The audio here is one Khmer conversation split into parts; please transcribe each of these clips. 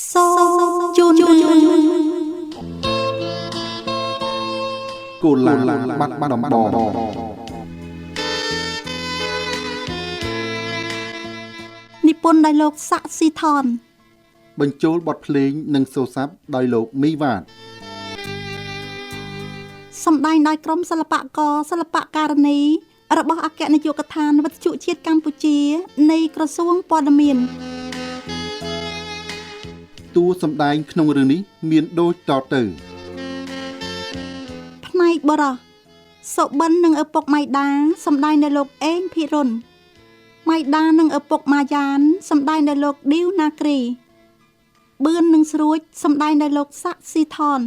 សូមជូនរឿង កូឡាបាត់ដំបង និពន្ធដោយលោកសាក់ស៊ីថន បញ្ចូលបទភ្លេងនិងសូរស័ព្ទដោយលោកមីវ៉ាត សម្ដែងដោយក្រុមសិល្បករសិល្បករនីរបស់អគ្គនាយកដ្ឋានវិទ្យុជាតិកម្ពុជា នៃក្រសួងព័ត៌មាន តួសម្ដែងក្នុងរឿងនេះមានដូចតទៅ ផ្នែកបរោះសុបិននិងឪពុកម៉ៃដាសម្ដែងដោយលោកអេងភិរុនម៉ៃដានិងឪពុកម៉ាយ៉ានសម្ដែងដោយលោកឌីវណាគ្រីបឿននិងស្រួចសម្ដែងដោយលោកសាក់ស៊ីថន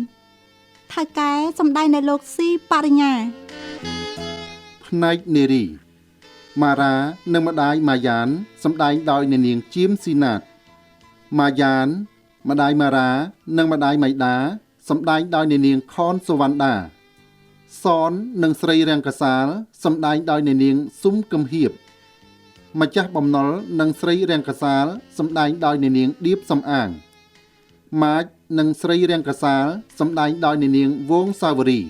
ថៅកែសម្ដែងដោយលោកស៊ីបរិញ្ញា ផ្នែកនារីម៉ារ៉ានិងម្ដាយម៉ាយ៉ានសម្ដែងដោយអ្នកនាងជាមស៊ីណាតម៉ាយ៉ានម្ដាយម៉ារ៉ានិងម្ដាយម៉ៃដាសម្ដែងដោយអ្នកនាងខនសុវណ្ណដាសននិងស្រីរាំងកសាលសម្ដែងដោយអ្នកនាងស៊ុំកឹមហៀបម្ចាស់បំណុលនិងស្រីរាំងកសាលសម្ដែងដោយអ្នកនាងឌៀបសំអាងម៉ាចនិងស្រីរាំងកសាលសម្ដែងដោយអ្នកនាងវងសាវរី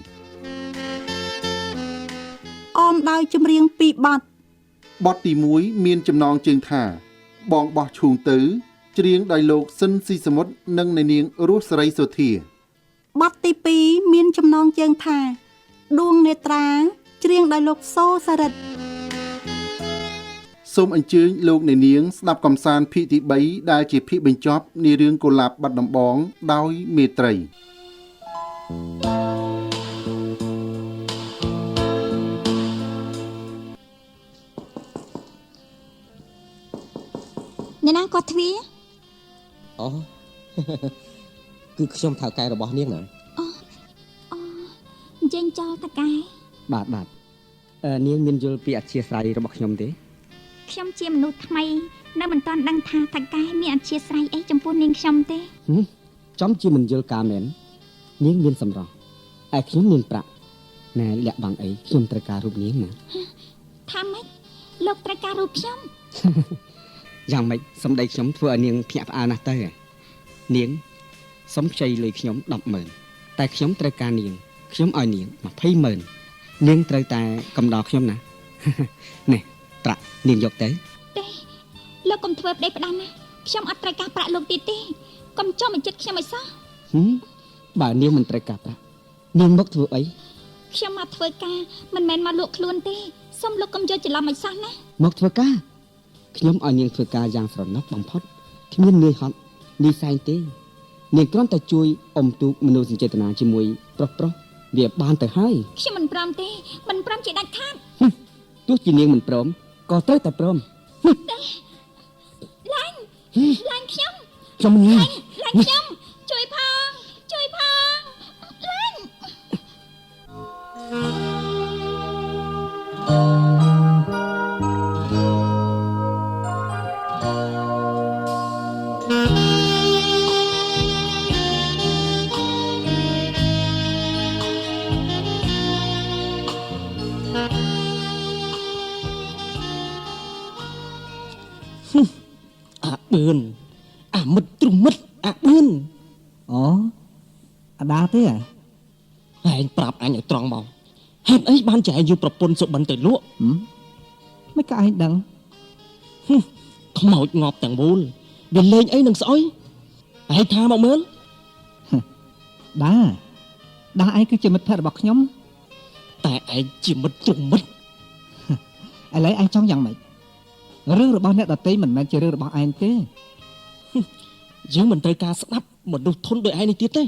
អមដោយចម្រៀងពីរបទ បទទី1មានចំណងជើងថា បងបោះឈូងទៅ ច្រៀងដោយលោកស៊ិនស៊ីសមុទ្រនិងអ្នកនាងរស់សេរីសុធា បទទី2មានចំណងជើងថា ដួងនេត្រា ច្រៀងដោយលោកសូសារិទ្ធ សូមអញ្ជើញលោកអ្នកនាងស្ដាប់កំសាន្តភាគទី3ដែលជាភាគបញ្ចប់នៃរឿងកុលាបបាត់ដំបងដោយមេត្រី អ្នកណាគាត់ទ្វារ អូ គឺខ្ញុំថៅកែរបស់នាងណា អញ្ជើញចោលតកែ បាទបាទនាងមានយល់ពីអធិស្ឋានរបស់ខ្ញុំទេ ខ្ញុំជាមនុស្សថ្មីនៅមិនទាន់ដឹងថាតកែមានអធិស្ឋានអីចំពោះនាងខ្ញុំទេ ចំជាមិនយល់ការមែននាងមានសម្រស់ឯខ្ញុំមានប្រាក់ណែលាក់បាំងអីខ្ញុំត្រូវការរូបនាងណា ថាម៉េចលោកត្រូវការរូបខ្ញុំ យ៉ាងម៉េចសម្ដីខ្ញុំធ្វើឲ្យនាងភ្ញាក់ផ្អើលណាស់ទៅនាងសុំខ្ចីលុយខ្ញុំ100000តែខ្ញុំត្រូវការនាងខ្ញុំឲ្យនាង200,000នាងត្រូវតែកំដរខ្ញុំណា នេះប្រាក់នាងយកទៅ ទេលោកកុំធ្វើប្តីផ្ដាំណាខ្ញុំអត់ត្រូវការប្រាក់លោកទៀតទេកុំចូលមកចិត្តខ្ញុំឲ្យសោះ ហឹមបើនាងមិនត្រូវការប្រាក់នាងមកធ្វើអី ខ្ញុំមកធ្វើការមិនមែនមកលក់ខ្លួនទេសូមលោកកុំយកច្រឡំឲ្យសោះណា មកធ្វើការខ្ញុំឲ្យនាងធ្វើការយ៉ាងស្រណុកបំផុតគ្មាននឿយហត់នឿយសែងទេនាងគ្រាន់តែជួយអុំទូកមនោសញ្ចេតនាជាមួយប្រុសប្រុសវាបានទៅហើយ ខ្ញុំមិនព្រមទេមិនព្រមជាដាច់ខាត ទោះជានាងមិនព្រមក៏ត្រូវតែព្រម ឡាញឡាញខ្ញុំ ខ្ញុំនាង ឡាញខ្ញុំជួយផងជួយផងឡាញ អាបឿនអាមិត្តទ្រុងមិត្តអាបឿន អូអាដាទេហ៎ ឯងប្រាប់អញឲ្យត្រង់មកហេតុអីបានជាឯងយកប្រពន្ធសុបិនទៅលក់ មិនក៏ឯងដឹង ខ្មោចងាប់ទាំងមូលវាលេងអីនឹងស្អុយឯងថាមកមើល ដាដាឯងគឺជាមិត្តភក្តិរបស់ខ្ញុំ តែឯងជាមិត្តទ្រុងមិត្ត ឥឡូវឯងចង់យ៉ាងម៉េចរឿងរបស់អ្នកដទៃមិនមែនជារឿងរបស់ឯងទេ យើងមិនត្រូវការស្ដាប់មនុស្សធន់ដូចឯងនេះទៀតទេឯង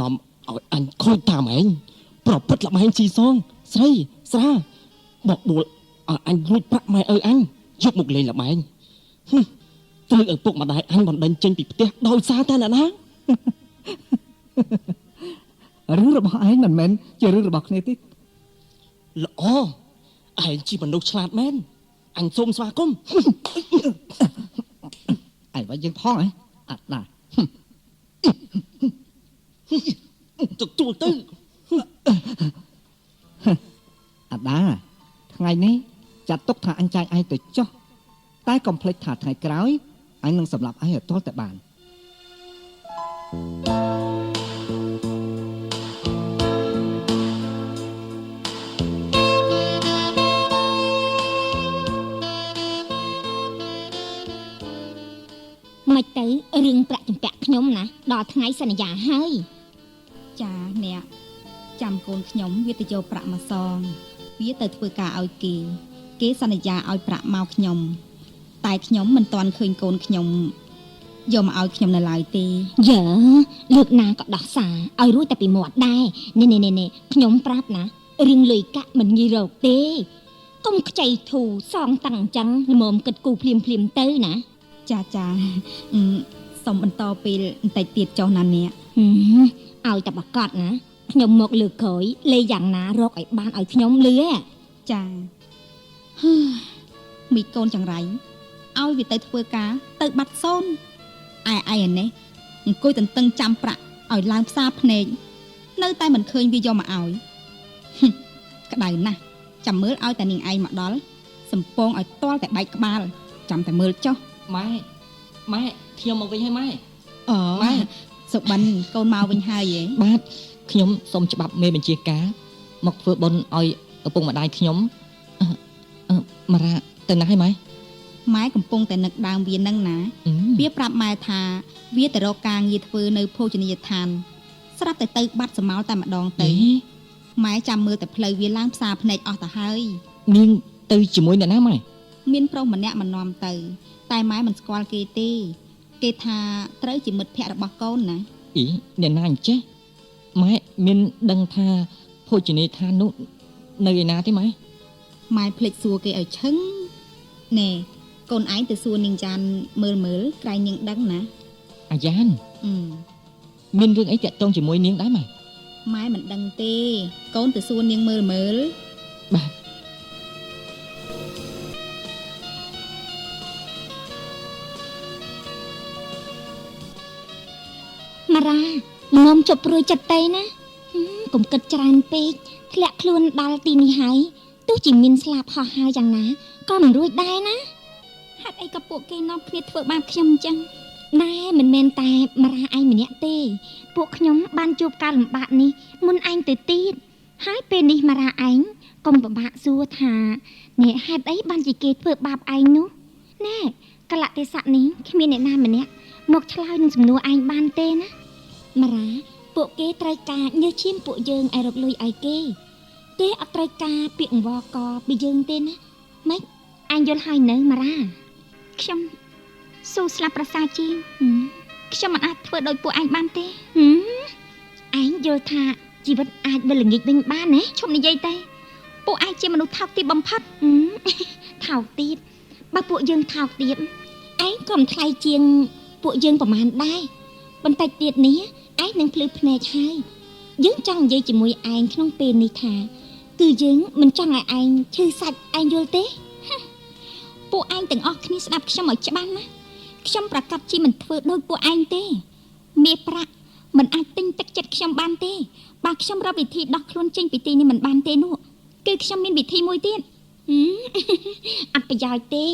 នាំឲ្យអញខូចតាមឯងប្រព្រឹត្តល្បែងស៊ីសងស្រីស្រាបកបួលឲ្យអញលួចប្រាក់ម៉ែឪអញយកមកលេងល្បែងហឹមត្រូវឪពុកម្ដាយអញបណ្ដេញចេញពីផ្ទះដោយសារតែអ្នកណា រឿងរបស់ឯងមិនមែនជារឿងរបស់គ្នាទេ ល្អឯងជាមនុស្សឆ្លាតមែនអញសូមស្វាគមន៍ ឯងវាយយើងផងហ៎អាដា ទទួលទៅ អាដាថ្ងៃនេះចាត់ទុកថាអញចាយឯងទៅចុះតែកុំភ្លេចថាថ្ងៃក្រោយអញនឹងសម្លាប់ឯងឲ្យទាល់តែបាន មិនទៅរឿងប្រាក់ចម្ពាក់ខ្ញុំណាដល់ថ្ងៃសន្យាហើយ ចាអ្នកចាំកូនខ្ញុំវាទៅយកប្រាក់មកសងវាទៅធ្វើការឲ្យគេគេសន្យាឲ្យប្រាក់មកខ្ញុំតែខ្ញុំមិនទាន់ឃើញកូនខ្ញុំយកមកឲ្យខ្ញុំនៅឡើយទេ យើលើកណាក៏ដោះសារឲ្យរួចតែពីមាត់ដែរនេះនេះនេះខ្ញុំប្រាប់ណារឿងលុយកាក់មិនងាយរកទេកុំខ្ចីធូសងតាំងអញ្ចឹងល្មមគិតគូភ្លាមភ្លាមទៅណា ចាចាសូមបន្តពេលបន្តិចទៀតចុះណាអ្នក ឲ្យតែប្រកាសណាខ្ញុំមកលើកក្រោយលេយ៉ាងណារកឲ្យបានឲ្យខ្ញុំលឺ ចាមីកូនចង្រៃឲ្យវាទៅធ្វើការទៅបាត់សូនឯឯនេះអង្គុយតន្ទឹងចាំប្រាក់ឲ្យឡើងផ្សារភ្នែកនៅតែមិនឃើញវាយកមកឲ្យក្តៅណាស់ចាំមើលឲ្យតែនាងឯងមកដល់សំពងឲ្យទាល់តែបែកក្បាលចាំតែមើលចុះ ម៉ែម៉ែខ្ញុំមកវិញហើយម៉ែ អូម៉ែសុបិនកូនមកវិញហើយហ៎ បាទខ្ញុំសូមច្បាប់មេបញ្ជាការមកធ្វើបុណ្យឲ្យឪពុកម្ដាយខ្ញុំម៉ារ៉ាទៅណាហើយម៉ែ ម៉ែកំពុងតែនឹកដើមវានឹងណាវាប្រាប់ម៉ែថាវាទៅរកការងារធ្វើនៅភោជនីយដ្ឋានស្រាប់តែទៅបាត់សមោលតែម្ដងទៅម៉ែចាំមើលតែផ្លូវវាឡើងផ្សារភ្នែកអស់ទៅហើយ នាងទៅជាមួយអ្នកណាម៉ែ មានប្រុសម្នាក់មកនាំទៅតែម៉ែមិនស្គាល់គេទេគេថាត្រូវជាមិត្តភក្តិរបស់កូនណា អីអ្នកណាអញ្ចេះម៉ែមានដឹងថាភោជនីយដ្ឋាននោះនៅឯណាទេម៉ែ ម៉ែភ្លេចសួរគេឲ្យឈឹងណែកូនឯងទៅសួរនាងចានមើលមើលក្រែងនាងដឹងណា អាយ៉ានមានរឿងអីតាក់ទងជាមួយនាងដែរម៉ែ ម៉ែមិនដឹងទេកូនទៅសួរនាងមើលមើល បាទ ម៉ារ៉ាល្មមជប់ព្រួយចិត្តទៅណាកុំគិតច្រើនពេកធ្លាក់ខ្លួនដល់ទីនេះហើយទោះជាមានស្លាប់ហោះហើរយ៉ាងណាក៏មិនរួចដែរណាហេតុអីក៏ពួកគេនាំគ្នាធ្វើបាបខ្ញុំអញ្ចឹងណែមិនមែនតែម៉ារ៉ាឯងម្នាក់ទេពួកខ្ញុំបានជួបការលំបាកនេះមុនឯងទៅទៀតហើយពេលនេះម៉ារ៉ាឯងកុំពិបាកសួរថាណែហេតុអីបានជាគេធ្វើបាបឯងនោះណែកលៈទេសៈនេះគ្មានអ្នកណាម្នាក់មកឆ្លើយនឹងសំណួរឯងបានទេណាម៉ារ៉ាពួកគេត្រូវការញើសឈាមពួកយើងឲ្យរកលុយឲ្យគេគេអត់ត្រូវការពាក្យអង្វរកពីយើងទេណាម៉េចអញយល់ហើយនៅម៉ារ៉ាខ្ញុំស៊ូស្លាប់ប្រសើរជាងខ្ញុំមិនអាចធ្វើដោយពួកឯងបានទេឯងយល់ថាជីវិតអាចវិលល្ងាចវិញបានណាឈប់និយាយទេពួកឯងជាមនុស្សថោកទាបបំផុតថោកទាបបើពួកយើងថោកទាបឯងក៏មិនថ្លៃជាងពួកយើងប្រហែលដែរបន្តិចទៀតនេះឯងនឹងភ្លឺភ្នែកហើយយើងចង់និយាយជាមួយឯងក្នុងពេលនេះថាគឺយើងមិនចង់ឲ្យឯងឈឺសាច់ឯងយល់ទេពួកឯងទាំងអស់គ្នាស្ដាប់ខ្ញុំឲ្យច្បាស់ណាខ្ញុំប្រកាសជាមិនធ្វើដោយពួកឯងទេមាសប្រាក់មិនអាចទិញទឹកចិត្តខ្ញុំបានទេបើខ្ញុំរកវិធីដោះខ្លួនចេញពីទីនេះមិនបានទេនោះគឺខ្ញុំមានវិធីមួយទៀតអត់ប្រយោជន៍ទេ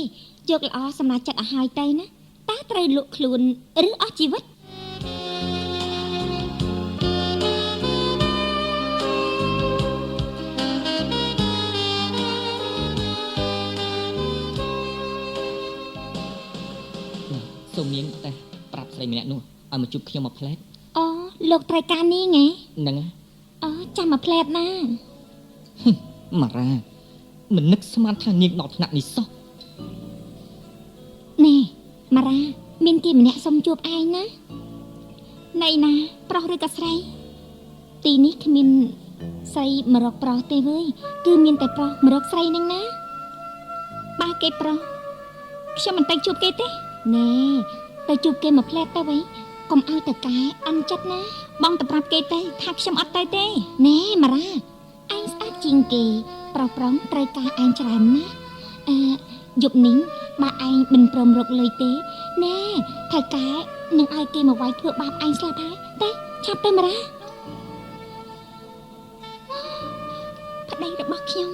យកល្អសម្រាប់ចិត្តឲ្យហើយទៅណាតើត្រូវលក់ខ្លួនឬអស់ជីវិត សូមនាងតែប្រាប់ស្រីម្នាក់នោះឲ្យមកជួបខ្ញុំមួយផ្លែត អូលោកត្រូវការនាងហ៎ ហ្នឹង អូចាំមួយផ្លែតណា ម៉ារ៉ាមិននឹកស្មានថានាងដល់ថ្នាក់នេះសោះ ណែម៉ារ៉ាមានគេម្នាក់សុំជួបឯងណាណៃណាប្រុសឬក៏ស្រីទីនេះគ្មានស្រីមករកប្រុសទេវើយគឺមានតែប្រុសមករកស្រីនឹងណាបើគេប្រុសខ្ញុំមិនទៅជួបគេទេណែទៅជួបគេមួយផ្លែតទៅវិញកុំឲ្យតកែអន់ចិត្តណាបងទៅប្រាប់គេទៅថាខ្ញុំអត់ទៅទេណែម៉ារ៉ាឯងស្អាតជាងគេប្រុសប្រុងត្រូវការឯងច្រើនណាស់អឺយប់នេះបើឯងមិនព្រមរកលុយទេណែថៅកែនឹងឲ្យគេមកវាយធ្វើបាបឯងស្លាប់ហើយទៅឆាប់ទៅម៉ារ៉ាប្តីរបស់ខ្ញុំ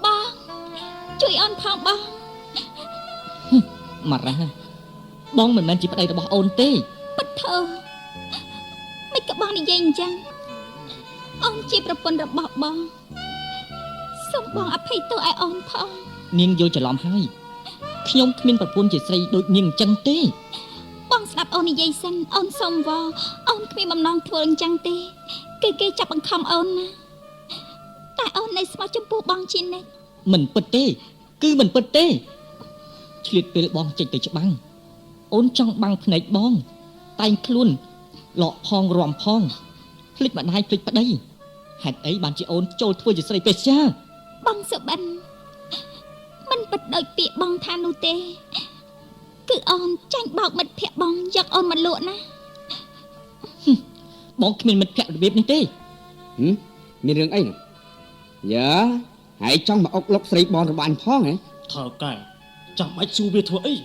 បងជួយអូនផងបង ម៉ារ៉ាបងមិនមែនជាប្តីរបស់អូនទេ ពិតធ្វើមិនក៏បងនិយាយអញ្ចឹងអូនជាប្រពន្ធរបស់បងសូមបងអភ័យទោសឲ្យអូនផង នាងយល់ច្រឡំហើយ ខ្ញុំគ្មានប្រពន្ធជាស្រីដូចនាងអញ្ចឹងទេបងស្ដាប់អូននិយាយសិនអូនសុំវអូនគ្មានបំណងធ្វើអញ្ចឹងទេគឺគេចាប់បង្ខំអូនណាតែអូននៅស្មោះចំពោះបងជានិច្ចមិនពិតទេគឺមិនពិតទេឆ្លៀតពេលបងចេញទៅច្បាំងអូនចង់បាំងភ្នែកបងតែងខ្លួនលក់ផងរំផងភ្លេចម្ដាយភ្លេចប្តីហេតុអីបានជាអូនចូលធ្វើជាស្រីពេស្យាបងសុបិនមិនពិតដូចពាក្យបងថានោះទេគឺអូនចាញ់បោកមិត្តភក្តិបងយកអូនមកលក់ណាបងគ្មានមិត្តភក្តិរបៀបនេះទេមានរឿងអីយ៉ាហើយចង់មកអុកលុកស្រីបងរបស់អញផងហ៎ថើកែចាំបាច់សួរវាធ្វើអី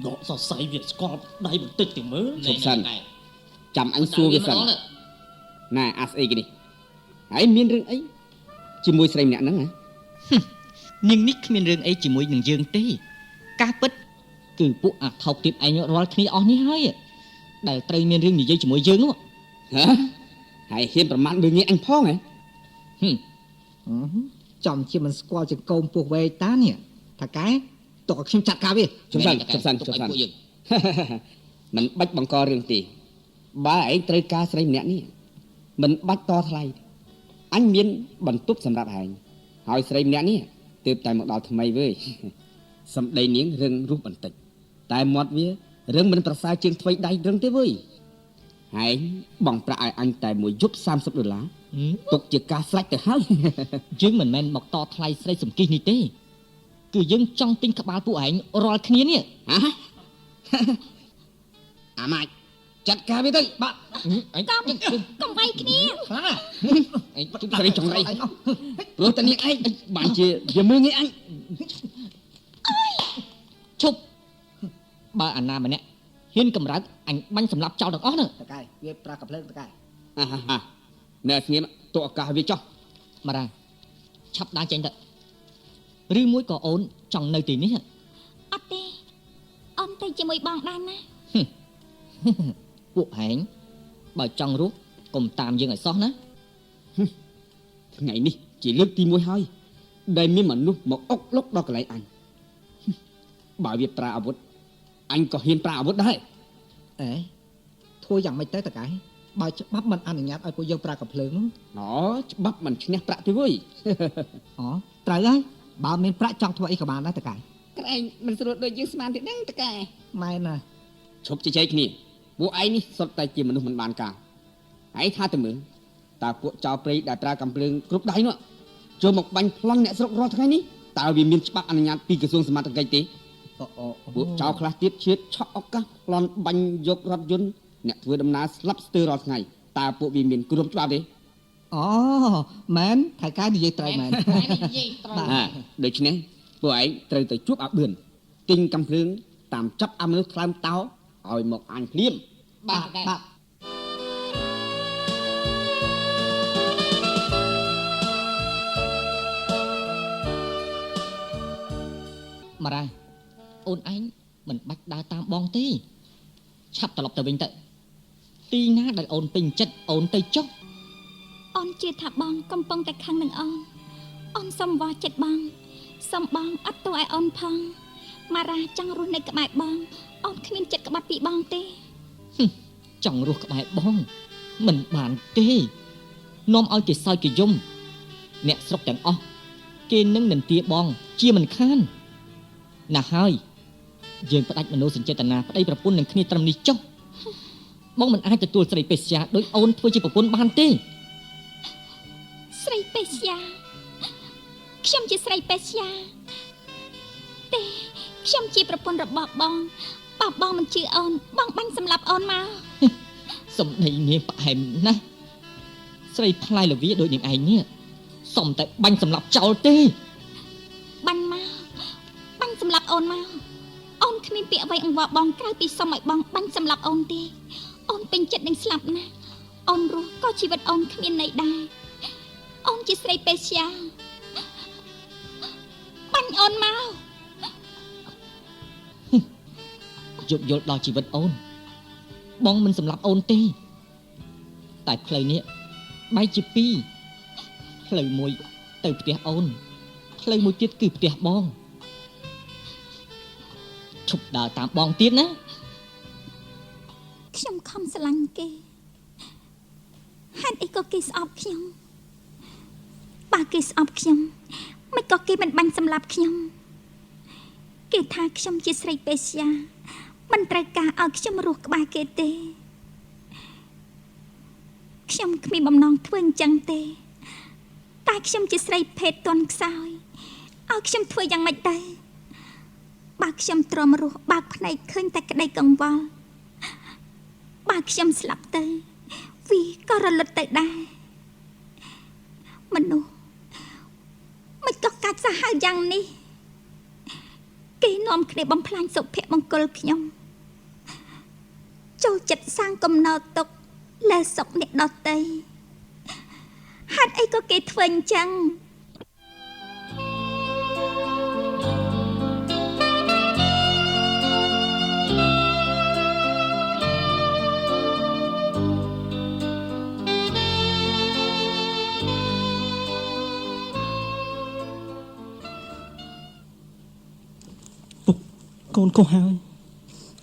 ដកសរសៃវាស្គាល់ដៃបន្តិចទៅមើលឈប់សិនចាំអញសួរវាសិនណែអាស្អីគេនេះហើយមានរឿងអីជាមួយស្រីម្នាក់ហ្នឹងហ៎នាងនេះគ្មានរឿងអីជាមួយនឹងយើងទេការពិតគឺពួកអាថោកទៀតឯងរាល់គ្នាអស់នេះហើយដែលត្រូវមានរឿងនិយាយជាមួយយើងនោះហ៎ហើយហ៊ានប្រមាថមើលងាយអញផងហ៎ចំជាមិនស្គាល់ចង្កូមពោះវែកតានេះថាកែទុកឲ្យខ្ញុំចាត់ការវាជុំសិនជុំសិនជុំសិនមិនបាច់បង្ករឿងទេបើឯងត្រូវការស្រីម្នាក់នេះមិនបាច់តថ្លៃអញមានបន្ទប់សម្រាប់ឯងហើយស្រីម្នាក់នេះទើបតែមកដល់ថ្មីវើយសម្ដីនាងរឹងរូសបន្តិចតែមាត់វារឹងមិនប្រសើរជាងថ្វីដៃរឹងទេវើយហើយបងប្រាក់ឲ្យអញតែមួយយប់30ដុល្លារទុកជាការស្រេចទៅហើយយើងមិនមែនមកតថ្លៃស្រីសំគិះនេះទេគឺយើងចង់ទិញក្បាលពួកឯងរាល់គ្នានេះហ៎អាម៉ាច់ចាត់ការវាទៅបាទកុំវាយគ្នាខ្លាំងឯងស្រីចង្រៃព្រោះតែនាងឯងបានជាវាមើលងាយអញឈប់បើអាណាម្នាក់ហ៊ានកម្រើកអញបាញ់សម្លាប់ចោលទាំងអស់នោះតកែវាប្រាកភ្លើងតកែអាហាណែស្ងៀមតឱកាសវាចោះម៉ារ៉ាឆាប់ដើរចេញទៅឬមួយក៏អូនចង់នៅទីនេះអត់ទេអូនទៅជាមួយបងដែរណាពួកឯងបើចង់រស់កុំតាមយើងឲ្យសោះណាថ្ងៃនេះជាលើកទី1ហើយដែលមានមនុស្សមកអុកលុកដល់កន្លែងអញបើវាប្រើអាវុធអញក៏ហ៊ានប្រើអាវុធដែរអេធ្វើយ៉ាងម៉េចទៅតកែបើច្បាប់មិនអនុញ្ញាតឲ្យពួកយើងប្រើកាំភ្លើងនោះអូច្បាប់មិនឈ្នះប្រាក់ទេវើយអូត្រូវហើយបើមានប្រាក់ចង់ធ្វើអីក៏បានដែរតកែក្រែងមិនស្រួលដូចយើងស្មានទេដឹងតកែម៉ែនណាឈប់ជជែកគ្នាពួកឯងនេះសុទ្ធតែជាមនុស្សមិនបានការហើយថាទៅមើលតើពួកចៅព្រៃដែលប្រើកាំភ្លើងគ្រប់ដៃនោះចូលមកបាញ់ប្លន់អ្នកស្រុករាល់ថ្ងៃនេះតើវាមានច្បាប់អនុញ្ញាតពីក្រសួងសមត្ថកិច្ចទេពួកចៅខ្លះទៀតជាតិឆក់ឱកាសប្លន់បាញ់យករថយន្តអ្នកធ្វើដំណើរស្លាប់ស្ទើររាល់ថ្ងៃតើពួកវាមានគ្រោះច្បាប់ទេអូមែនថៃកែនិយាយត្រូវមែននិយាយត្រូវដូច្នេះពួកឯងត្រូវទៅជួបអាបឿនទិញកាំភ្លើងតាមចាប់អាមនុស្សថ្លើមតោឲ្យមកអញភ្លាមបាទបាទម៉ារ៉ាអូនឯងមិនបាច់ដើរតាមបងទេឆាប់ត្រឡប់ទៅវិញទៅទីណាដែលអូនពេញចិត្តអូនទៅចុះអូនជឿថាបងកំពុងតែខឹងនឹងអូនអូនសុំវល់ចិត្តបងសុំបងអត់ទោសឲ្យអូនផងម៉ារ៉ាចង់រស់នៅក្បែរបងអូនគ្មានចិត្តក្បត់ពីបងទេចង់រស់ក្បែរបងមិនបានទេនាំឲ្យគេសើចគេយំអ្នកស្រុកទាំងអស់គេនឹងនិន្ទាបងជាមិនខានណាស់ហើយយើងផ្ដាច់មនោសញ្ចេតនាប្តីប្រពន្ធនឹងគ្នាត្រឹមនេះចុះបងមិនអាចទទួលស្រីពេស្យាដោយអូនធ្វើជាប្រពន្ធបានទេស្រីពេស្យាខ្ញុំជាស្រីពេស្យាទេខ្ញុំជាប្រពន្ធរបស់បងបើបងមិនជឿអូនបងបាញ់សម្លាប់អូនមកសម្ដីនាងផ្អែមណាស់ស្រីផ្លែលវាដូចនាងឯងនេះសុំតែបាញ់សម្លាប់ចោលទេបាញ់មកបាញ់សម្លាប់អូនមកអូនគ្មានពាក្យអ្វីអង្វរបងក្រៅពីសុំឲ្យបងបាញ់សម្លាប់អូនទេអូនពេញចិត្តនឹងស្លាប់ណាស់អូនរស់ក៏ជីវិតអូនគ្មានន័យដែរអូនជាស្រីពេស្យាបាញ់អូនមកយោគយល់ដល់ជីវិតអូនបងមិនសម្លាប់អូនទេតែផ្លូវនេះបែកជាពីរផ្លូវមួយទៅផ្ទះអូនផ្លូវមួយទៀតគឺផ្ទះបង ឈប់ដើរតាមបងទៀតណា ខ្ញុំខំស្រឡាញ់គេហេតុអីក៏គេស្អប់ខ្ញុំបើគេស្អប់ខ្ញុំមិនក៏គេមិនបាញ់សម្លាប់ខ្ញុំគេថាខ្ញុំជាស្រីពេស្យាមិនត្រូវការឲ្យខ្ញុំរស់ក្បែរគេទេខ្ញុំគ្មានបំណងធ្វើអញ្ចឹងទេតែខ្ញុំជាស្រីភេទទន់ខ្សោយឲ្យខ្ញុំធ្វើយ៉ាងម៉េចដែរបើខ្ញុំទ្រាំរស់បើកភ្នែកឃើញតែក្តីកង្វល់បើខ្ញុំស្លាប់ទៅវាក៏រលត់ទៅដែរមនុស្សមិនក៏កាចសាហាវយ៉ាងនេះគេនាំគ្នាបំផ្លាញសុភមង្គលខ្ញុំចូលចិត្តសាងកំណត់ទុកលើសុខអ្នកដទៃហេតុអីក៏គេធ្វើអញ្ចឹង ពុកកូនខុសហើយ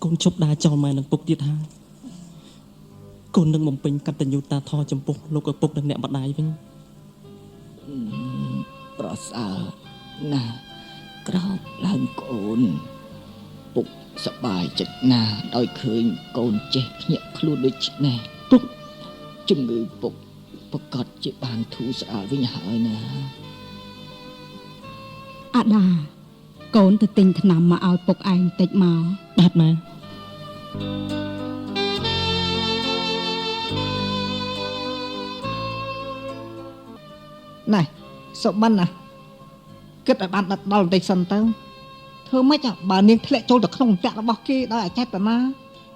កូនជប់ដើរចោលម៉ែនឹងពុកទៀតហើយកូននឹងបំពេញកតញ្ញូតាធម៌ចំពោះលោកឪពុកនិងអ្នកម្ដាយវិញ ប្រសើរណាស់ក្រោកឡើងកូនពុកសប្បាយចិត្តណាស់ដោយឃើញកូនចេះភ្ញាក់ខ្លួនដូចនេះពុកជំងឺពុកប្រកាសជាបានធូរស្រាលវិញហើយណាអាដាកូនទៅទិញថ្នាំមកឲ្យពុកឯងតិចមកបាទម៉ែ ណែសុបិនណាគិតឲ្យបានដិតដល់បន្តិចសិនទៅធ្វើម៉េចបើនាងធ្លាក់ចូលទៅក្នុងអន្ទាក់របស់គេដោយអចេតនា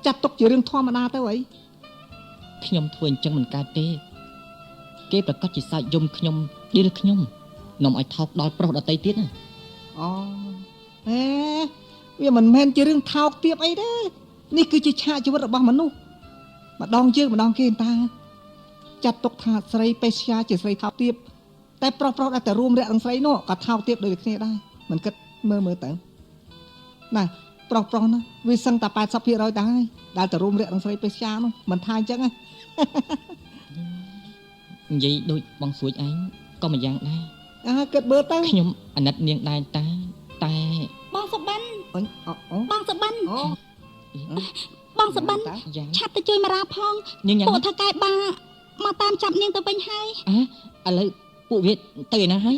ចាត់ទុកជារឿងធម្មតាទៅអីខ្ញុំធ្វើអញ្ចឹងមិនកើតទេគេប្រកាសជាសាច់យំខ្ញុំឌីលខ្ញុំនាំឲ្យថោកដល់ប្រុសដទៃទៀតណាអូអេវាមិនមែនជារឿងថោកទាបអីទេនេះគឺជាឆាកជីវិតរបស់មនុស្សម្ដងយើងម្ដងគេតាចាត់ទុកថាស្រីពេស្យាជាស្រីថោកទាបតែប្រុសដែលតែរួមរយៈនឹងស្រីនោះក៏ថោកទាបដូចគ្នាដែរមិនគិតមើលទៅណាប្រុសណាវាសឹងតែ 80% ដែរដែលតែរួមរយៈនឹងស្រីពេស្យានោះមិនថាអញ្ចឹងណានិយាយដូចបងស្រួចឯងក៏មួយយ៉ាងដែរអើគិតមើលទៅខ្ញុំអាណិតនាងដែរតែបងសុបិនបងសុបិនបងសុបិនឆាប់ទៅជួយមារាផងពួកថៅកែបាមកតាមចាប់នាងទៅវិញហើយឥឡូវពួកវាទៅឯណាហើយ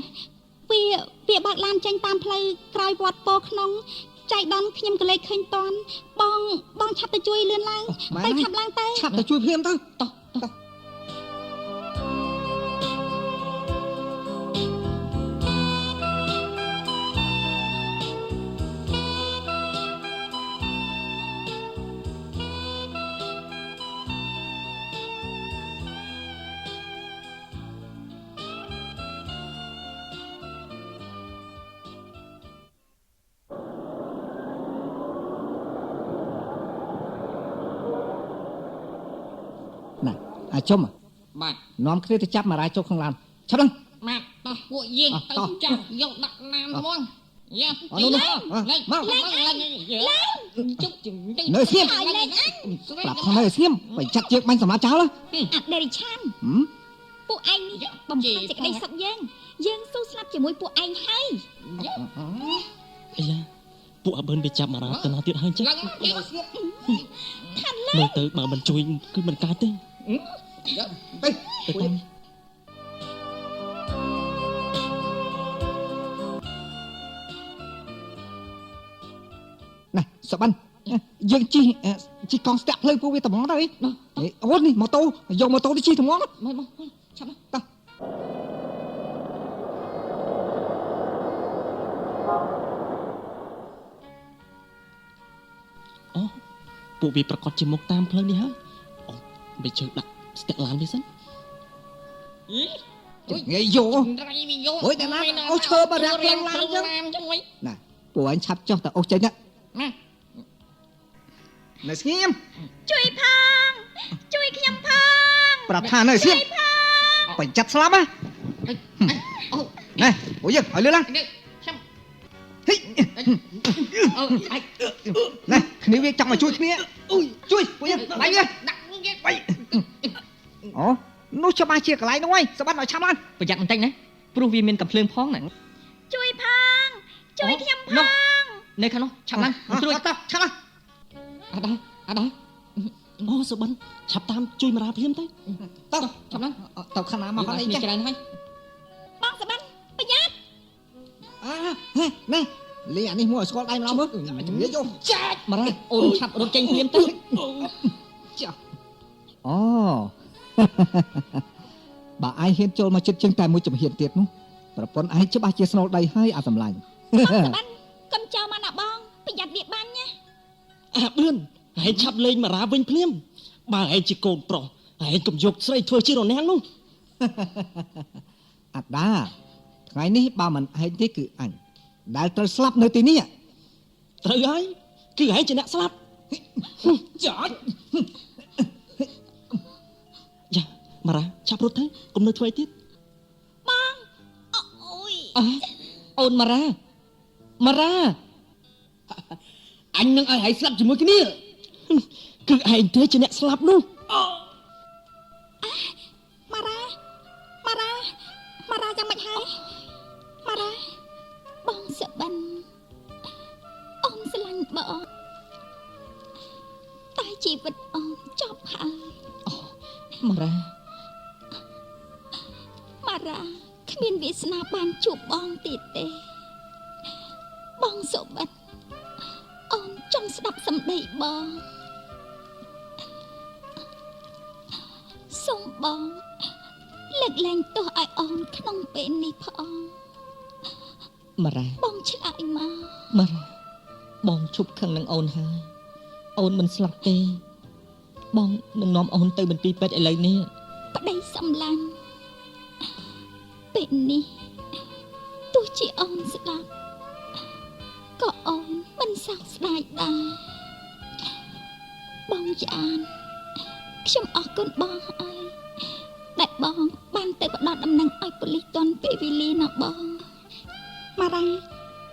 វាបើកឡានចេញតាមផ្លូវក្រោយវត្តពោក្នុងចៃដន្យខ្ញុំក៏លេចឃើញតន់បងឆាប់ទៅជួយលឿនឡើងទៅឆាប់ឡើងទៅឆាប់ទៅជួយភ្លាមទៅតោះ អាជុំបាទនាំគ្នាទៅចាប់មារាចូលក្នុងឡានឆាប់ឡើងបាទតោះពួកយើងទៅចាប់យកដាក់ឡានហ្មងយ៉ាមកឡើងជុកជំនៅស្ងៀមប្រាប់ថានៅស្ងៀមបើចាត់ជើងបាញ់សម្លាប់ចោល អដេរិឆានពួកឯងនេះបំផ្លាញសេចក្តីសុខយើងយើងស៊ូស្លាប់ជាមួយពួកឯងហើយ អាយ៉ាពួកអាបឿនវាចាប់មារាទៅណាទៀតហើយចឹងមើលទៅបើមិនជួយគឺមិនកើតទេ ទៅ ទៅ ណែសុបិនយើងជិះកង់ស្ទាក់ផ្លូវពួកវាត្មងទៅអីអូនេះម៉ូតូយកម៉ូតូទៅជិះត្មង មកឆាប់ តោះ អូពួកវាប្រកាសជាមកតាមផ្លូវនេះហើយអូមិនជើដាក់ស្ទាក់ឡានវាសិន ងាយយកអូយតែណាអូឈើបារាំងឡានចឹងណាពួកឯងឆាប់ចុះតែអូសចេញណានៅស្ងៀម ជួយផងជួយខ្ញុំផង ប្រាប់ថានៅស្ងៀមបញ្ចាត់ស្លាប់ហ៎ណែអូយើងឲ្យលឿនឡើង ខ្ញុំ ហី អូ ណែគ្នាវាចង់មកជួយគ្នាជួយពួកយើងបាយនេះ ដាក់គេ បាយអូនោះច្បាស់ជាកន្លែងនោះហើយសបាត់ឲ្យឆាប់ឡើង ប្រយ័ត្នបន្តិចណាព្រោះវាមានកំភ្លើងផងណា ជួយផងជួយខ្ញុំផង នៅខាងនោះឆាប់ឡើងស្រួយ តោះឆាប់ឡើង អាដាអាដា អូសុបិនឆាប់តាមជួយមារាភ្លាមទៅ តោះ ឆាប់ឡើង ទៅខាងណាមកខាងនេះ ចេះច្រើនហើយ បងសបិនប្រយ័ត្ន អាណែលេអានេះមួយឲ្យស្គាល់ដៃម្ដងមើលជំនាញយក ចាច់មារាអូនឆាប់រត់ចេញភ្លាមទៅ ចាអូបើឯងហ៊ានចូលមកចិត្តជាងតែមួយជំហានទៀតនោះប្រពន្ធឯងច្បាស់ជាស្នូលដីហើយអាសម្លាញ់ បងសបិនកុំចោលមកណាបងប្រយ័ត្នវាបាញ់ណា អាបឿនឯងឆាប់លេងមារាវិញភ្លាមបើឯងជាកូនប្រុសឯងកុំយកស្រីធ្វើជារនាំងនោះ អាដាថ្ងៃនេះបើមិនឯងទេគឺអញដែលត្រូវស្លាប់នៅទីនេះ ត្រូវហើយគឺឯងជាអ្នកស្លាប់ ចាច់ យ៉ាមារាឆាប់រត់ទៅកុំនៅធ្វើអីទៀត បងអូយ អូនមារាមារា អញនឹងឲ្យហើយស្លាប់ជាមួយគ្នា គឺឯងទេជាអ្នកស្លាប់នោះ ម៉ារ៉ាម៉ារ៉ាម៉ារ៉ាយ៉ាងម៉េចហើយម៉ារ៉ា បងសបិនអូនស្រឡាញ់បងតែជីវិតអូនចប់ហើយ មារ៉ា ម៉ារ៉ាគ្មានវាសនាបានជួបបងទៀតទេបងសុបិនអូនចង់ស្ដាប់សម្ដីបងសូមបងលើកលែងទោសឲ្យអូនក្នុងពេលនេះផង ម៉ារ៉ា បងឆ្លើយមក ម៉ារ៉ាបងឈប់ខឹងនឹងអូនហើយអូនមិនស្លាប់ទេបងនឹងនាំអូនទៅមន្ទីរពេទ្យឥឡូវនេះ ប្តីសំឡាញ់ពេលនេះទោះជាអូនស្លាប់ក៏អូនមិនសោកស្ដាយដែរបងយ៉ានខ្ញុំអរគុណបងហើយដែលបងបានទៅផ្ដល់ដំណឹងឲ្យប៉ូលីសទាន់ពេលវេលាណាបង ម៉ារ៉ា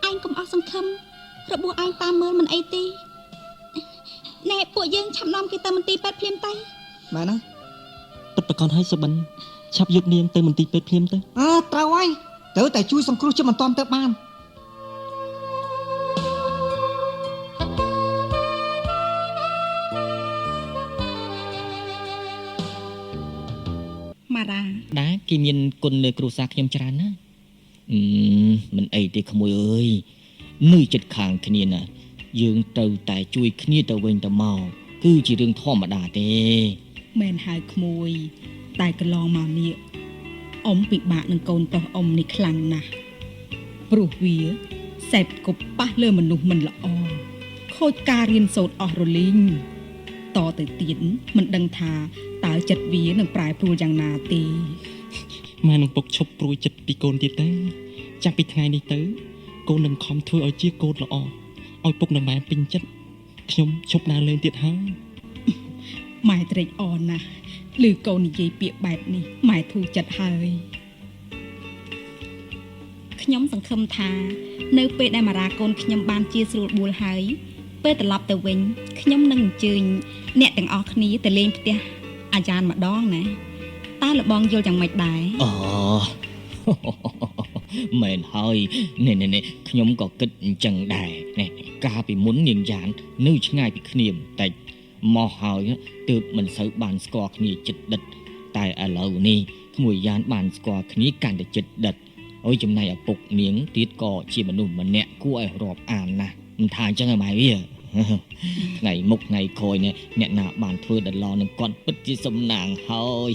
ឯងកុំអស់សង្ឃឹមរបួសឯងតាមមើលមិនអីទេណែពួកយើងឆាប់នាំគេទៅមន្ទីរពេទ្យភ្លាមទៅ មែនណា ពិតប្រកបហើយសុបិនឆាប់យកនាងទៅមន្ទីរពេទ្យភ្លាមទៅ អើត្រូវហើយត្រូវតែជួយសង្គ្រោះជាបន្ទាន់ទៅបាន ម៉ារ៉ា ដែរគេមានគុណលើគ្រួសារខ្ញុំច្រើនណាស់មិនអីទេក្មួយអើយនៅចិត្តខាងគ្នាណាយើងត្រូវតែជួយគ្នាទៅវិញទៅមកគឺជារឿងធម្មតាទេ មែនហើយក្មួយតែកន្លងមកនេះអ៊ំពិបាកនឹងកូនប្រុសអ៊ំនេះខ្លាំងណាស់ព្រោះវាសេពគប់ប៉ះលើមនុស្សមិនល្អខូចការរៀនសូត្រអស់រលីងតទៅទៀតមិនដឹងថាតើចិត្តវានឹងប្រែប្រួលយ៉ាងណាទេ ម៉ែនឹងពុកឈប់ព្រួយចិត្តពីកូនទៀតទេចាប់ពីថ្ងៃនេះទៅកូននឹងខំធ្វើឲ្យជាកូនល្អឲ្យពុកនិងម៉ែពេញចិត្តខ្ញុំឈប់ដើរលេងទៀតហើយ ម៉ែត្រេកអរណាស់ឬកូននិយាយពាក្យបែបនេះម៉ែធូរចិត្តហើយខ្ញុំសង្ឃឹមថានៅពេលដែលមារ៉ាកូនខ្ញុំបានជាស្រួលបួលហើយពេលត្រឡប់ទៅវិញខ្ញុំនឹងអញ្ជើញអ្នកទាំងអស់គ្នាទៅលេងផ្ទះអាចារ្យម្ដងណាតើលបងយល់យ៉ាងម៉េចដែរ អូមែនហើយនេះនេះខ្ញុំក៏គិតអញ្ចឹងដែរនេះកាលពីមុននាងយ៉ាននៅឆ្ងាយពីគ្នាបន្តិចមកហើយទើបមិនសូវបានស្គាល់គ្នាជិតដិតតែឥឡូវនេះក្មួយយ៉ានបានស្គាល់គ្នាកាន់តែជិតដិតអូយចំណែកឪពុកនាងទៀតក៏ជាមនុស្សម្នាក់គួរឲ្យរាប់អានណាស់មិនថាអញ្ចឹងឯម៉ែវាថ្ងៃមុខថ្ងៃក្រោយនេះអ្នកណាបានធ្វើដឡងនឹងគាត់ពិតជាសំណាងហើយ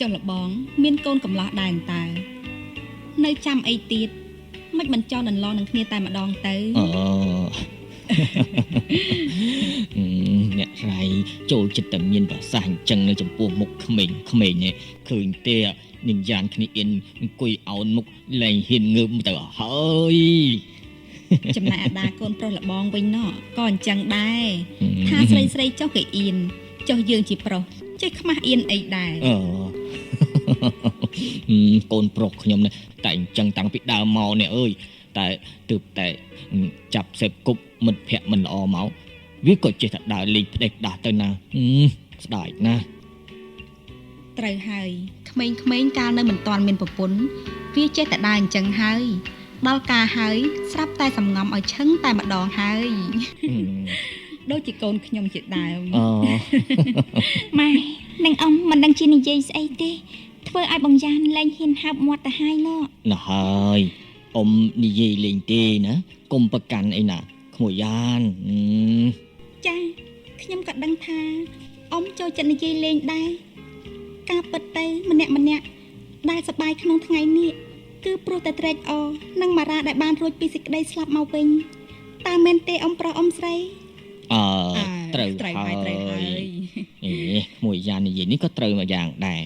ចុះលបងមានកូនកំឡោះដែរតើនៅចាំអីទៀតមិនមិនចង់ដន្លងនឹងគ្នាតែម្ដងទៅ អូអ្នករៃចូលចិត្តតែមានប្រសាសន៍អញ្ចឹងនៅចំពោះមុខក្មេងៗនេះឃើញទេនាងយ៉ានគ្នាអៀនអង្គុយអោនមុខលែងហ៊ានងើបទៅហើយ ចំណែកអាដាកូនប្រុសលបងវិញណោះក៏អញ្ចឹងដែរថាស្រីស្រីចុះគេអៀនចុះយើងជាប្រុសចេះខ្មាស់អៀនអីដែរ អូកូនប្រុសខ្ញុំនេះតែអញ្ចឹងតាំងពីដើមមកនេះអើយ តែទើបតែចាប់សេពគប់មិត្តភ័ក្តិមិនល្អមកវាក៏ចេះតែដើរលេងផ្ដេសផ្ដាស់ទៅណាស្ដាយណាស់ ត្រូវហើយក្មេងៗកាលនៅមិនទាន់មានប្រពន្ធវាចេះតែដើរអញ្ចឹងហើយដល់ការហើយស្រាប់តែសំងំឲ្យឈឹងតែម្ដងហើយដូចជាកូនខ្ញុំជាដើម អូ ម៉ែនឹងអ៊ំមិនដឹងជានិយាយស្អីទេធ្វើឲ្យបងយ៉ានលែងហ៊ានហើបមាត់ទៅហើយណោះ ណោះហើយអ៊ំនិយាយលេងទេណាកុំប្រកាន់អីណាក្មួយយ៉ាន ចាខ្ញុំក៏ដឹងថាអ៊ំចូលចិត្តនិយាយលេងដែរការពិតទៅម្នាក់ម្នាក់ដែលសប្បាយក្នុងថ្ងៃនេះគឺព្រោះតែត្រេកអរនិងមារាដែលបានរួចពីសេចក្តីស្លាប់មកវិញតើមែនទេអ៊ំប្រុសអ៊ំស្រី អើត្រូវ ត្រូវហើយត្រូវហើយ អេក្មួយយ៉ាននិយាយនេះក៏ត្រូវមួយយ៉ាងដែរ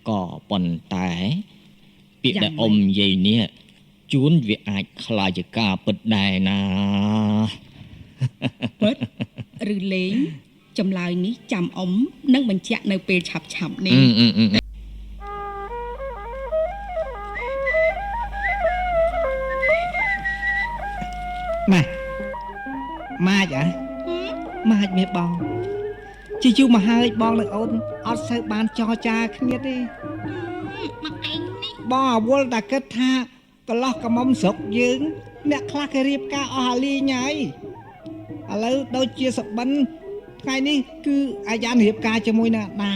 ក៏ប៉ុន្តែពាក្យដែលអ៊ំនិយាយនេះជួនវាអាចក្លាយជាការពិតដែរណា ពិតឬលេងចម្លើយនេះចាំអ៊ំនឹងបញ្ជាក់នៅពេលឆាប់ៗនេះ ម៉ែម៉ាចហ៎ម៉ាចមេបងជាយូរមកហើយបងនិងអូនអត់សូវបានចរចាគ្នាទេ មកឯងនេះ បងអវល់តែគិតថាកន្លោះកមុំស្រុកយើងអ្នកខ្លះគេរៀបការអស់អាលីងហើយឥឡូវដូចជាសបិនថ្ងៃនេះគឺអាយ៉ានរៀបការជាមួយនឹងអាដា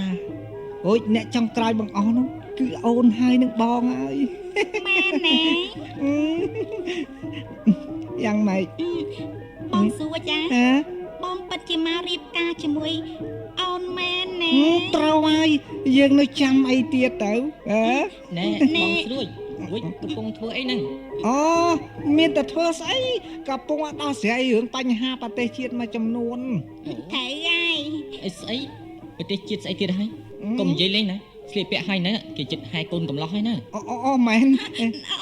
រួចអ្នកចង់ក្រោយបងអស់នោះគឺអូនហើយនឹងបងហើយ មែនទេ យ៉ាងម៉េច បងសួរចាបងពិតជាមករៀបការជាមួយអូនមែនណែ ត្រូវហើយយើងនៅចាំអីទៀតទៅហ៎ ណែបងស្រួយរួចកំពុងធ្វើអីហ្នឹង អូមានតែធ្វើស្អីកំពុងដោះស្រាយរឿងបញ្ហាប្រទេសជាតិមួយចំនួន ត្រូវហើយ អីស្អីប្រទេសជាតិស្អីទៀតហើយកុំនិយាយលេងណាស្លៀកពាក់ហើយណាគេចិត្តហែកូនកំឡោះហើយណា អូមែន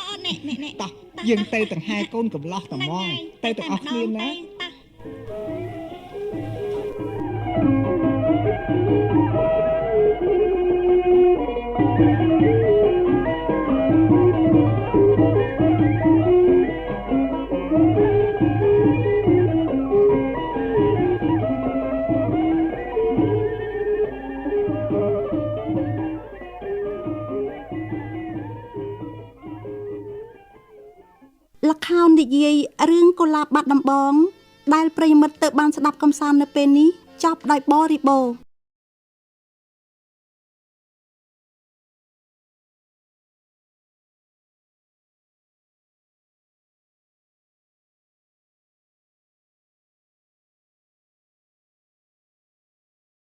អូណែណែ តោះយើងទៅទាំងហែកូនកំឡោះតែហ្មងទៅទាំងអស់គ្នាណា ល្ខោននិយាយរឿងកុលាបបាត់ដំបងដែលប្រិយមិត្តទៅបានស្ដាប់កំសាន្តនៅពេលនេះចប់ដោយបរិបូរណ៍។